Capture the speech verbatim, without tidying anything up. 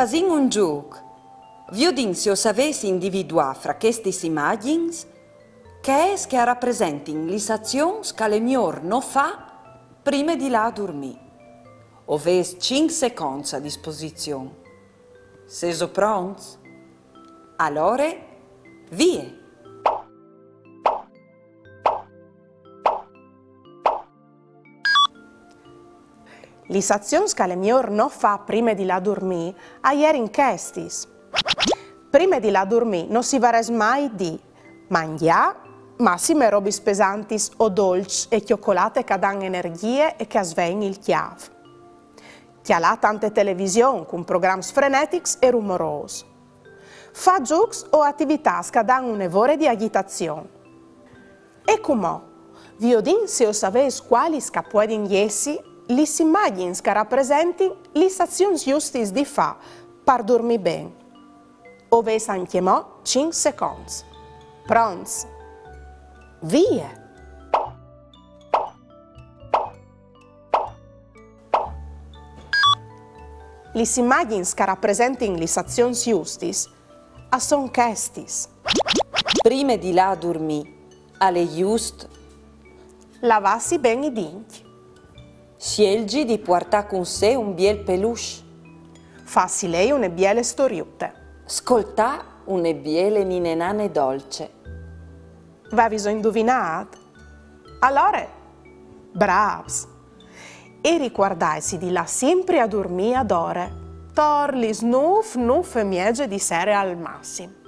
Fasìn un zûc. Viodìn se o savês individuâ fra chestis imagjins chês che a rapresentin lis azions che al è miôr no fâ prime di lâ a durmî. O vês cinc seconts a disposizion. Sêso pronts? Alore, vie! Lis azions che al è miôr no fâ prime di lâ a durmî a jerin chestis. Prime di lâ a durmî no si varès mai di mangjâ massime robis pesantis o dolçs e cjocolate che a dan energjie e che a svein il cjâf. Cjalâ tante television cun programs frenetics e rumorôs. Fâ zûcs o ativitâts che a dan une vore di agjitazion. E cumò, viodìn se o savês cualis che a puedin jessi lis imagjins che a rapresentin lis azions justis di fâ par durmî ben. O vês ancjemò cinc seconts. Pronts? Vie! Lis imagjins che a rapresentin lis azions justis a son chestis. Prime di lâ a durmî, al è just lavâsi ben i dincj. Sielzi di puartâ cun se un biel peluche. Fâsi lei une biele storiute. Scoltâ une biele ninenane dolce. Vêso induvinât? Alore, brâfs! E ricuardaitsi di lâ simpri a durmî adore, tor lis nûf, nûf e mieze di sere al massim.